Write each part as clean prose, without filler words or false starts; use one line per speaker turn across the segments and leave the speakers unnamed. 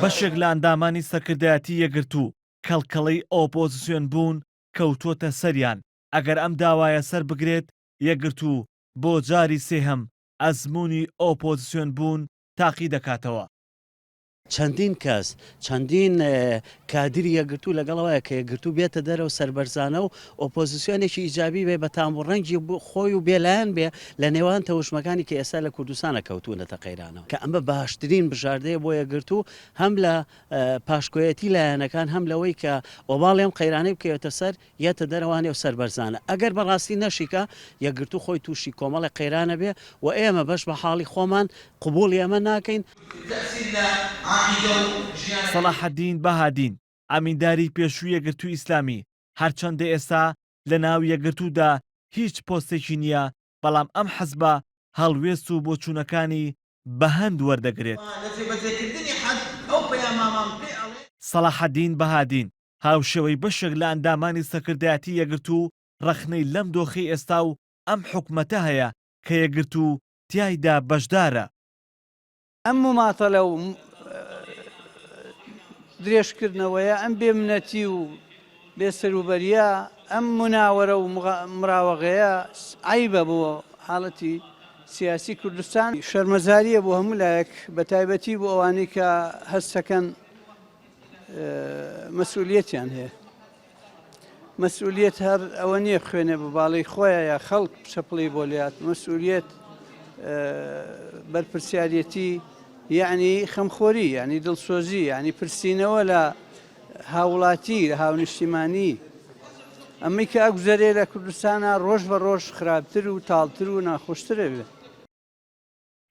بەشێک لە ئەندامانی سەرکردایەتی یەکگرتوو کەڵکەڵەی ئۆپۆزسیۆن بوون کەوتووەتە سەریان، ئەگەر ئەم داوایە سەربگرێت یەکگرتوو بۆ جاری سێهەم ئەزموونی ئۆپۆزسیۆن بوون تاقی دەکاتەوە.
چەندین کەس، چەندین کادری یەکگرتوو لەگەڵ ئەوەیە کە یەکگرتوو بێتە دەرەوە سەربەرزانە و ئۆپۆزسیۆنێکی ئیجابی بێ بە تام و ڕەنگی خۆی و بێلایەن بێ لە نێوان تەوژمەکانی کە ئێستا لە کوردستانە کەوتوونەتە قەیرانەوە کە ئەمە باشترین بژاردەیە بۆ یەکگرتوو هەم لە پاشکۆیەتی لایەنەکان هەم لەوەی کە ئۆباڵی ئەم قەیرانەی بکەوێتە سەر یەتە دەرەوانێ و سەربەرزانە ئەگەر بەڕاستی نەشیکا یەکگرتوو خۆی تووشی کۆمەڵێک قەیران ئەبێ و ئێمە بەش بە حاڵی خۆمان قبوڵی ئەمە ناکەین.
سەڵاحەدین بەهادین، ئەمینداری پێشووی یەکگرتووی ئیسلامی، هەرچەندە ئێستا لەناو یەکگرتوودا هیچ پۆستێکی نییە، بەڵام ئەم حزبە هەڵوێست و بۆچوونەکانی بە هەند وەردەگرێت. سەڵاحەدین بەهادین، هاوشێوەی بەشێک لە ئەندامانی سەرکردایەتی یەکگرتوو ڕەخنەی لەم دۆخەی ئێستا و ئەم حکومەتە هەیە کە یەکگرتوو تیایدا بەشدارە.
ئەم موماتەلە و درێژکردنەوەیە، ئەم بێ منەتی و بێ سەروبەرییە، ئەم موناوەرە و مراوەغەیە عەیبە بۆ حاڵەتی سیاسی کوردستان. شەرمەزارییە بۆ هەموو لایەک، بەتایبەتی بۆ ئەوانەی کە هەستەکەن مەسئولیەتیان هەیە. مەسئولیەت هەر ئەوە نییە خوێنێ بە باڵی خۆیان یا خەڵک چەپڵی بۆ لات مەسئولیەت بەرپرسیارەتی یعنی خەمخۆری یعنی دڵسۆزی یعنی پرسینەوە لە هاوڵاتی لە هاونیشتیمانی ئەمەی کە ئەگوزەرێ لە کوردستانە ڕۆژ بە ڕۆژ خراپتر و تاڵتر و ناخۆشترە بێ.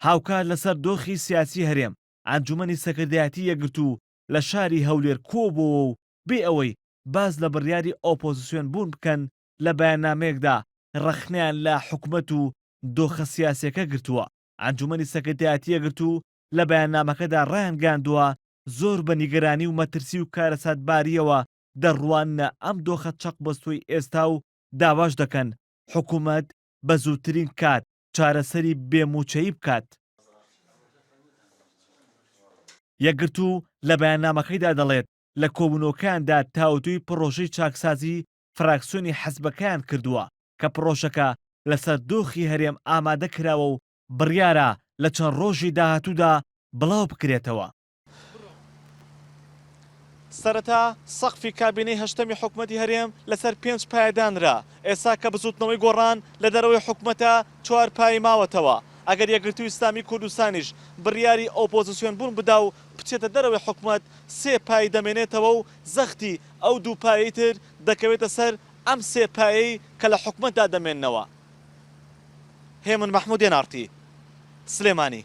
هاوکات لەسەر دۆخی سیاسی هەرێم، ئەنجومەنی سەکردایەتی یەکگرتوو لە شاری هەولێر کۆبۆوە و بێ ئەوەی باس لە بڕیاری ئۆپۆزسیۆن بوون بکەن لە بەیاننامەیەکدا ڕەخنەیان لە حکومەت و دۆخە سیاسیەکە گرتووە. ئەنجومەنی سەکردایەتی یەکگرتوو لە بەیاننامەکەدا ڕایانگەیاندووە زۆر بە نیگەرانی و مەترسی و کارەساتبارییەوە دەڕواننە ئەم دۆخە چەقبەستووەی ئێستا و داواش دەکەن حکومەت بە زووترین کات چارەسەری بێ مووچەیی بکات. یەکگرتوو لە بەیاننامەکەیدا دەڵێت، لە کۆبوونەوەکەیاندا تاوتوێی پڕۆژەی چاکسازی فراکسیۆنی حزبەکەیان کردووە کە پڕۆژەکە لەسەر دۆخی هەرێم ئامادە کراوە و بڕیارە لە چەند ڕۆژی داهاتوودا بڵاو بکرێتەوە. سەرەتا سەقفی کابینەی هەشتەمی حکومەتی هەرێم لەسەر پێنج پایە دانرا، ئێستا کە بزوتنەوەی گۆڕان لە دەرەوەی حکومەتە چوار پایەی ماوەتەوە، ئەگەر یەکگرتووی ئیسلامی کوردستانیش بڕیاری ئۆپۆزسیۆن بوون بدا و بچێتە دەرەوەی حکومەت سێ پایەی دەمێنێتەوە و زەختی ئەو دوو پایەی تر دەکەوێتە سەر ئەم سێ پایەی کە لە حکومەتدا دەمێننەوە. هێمن مەحمود ئێن ئاڕ تی، سلێمانی.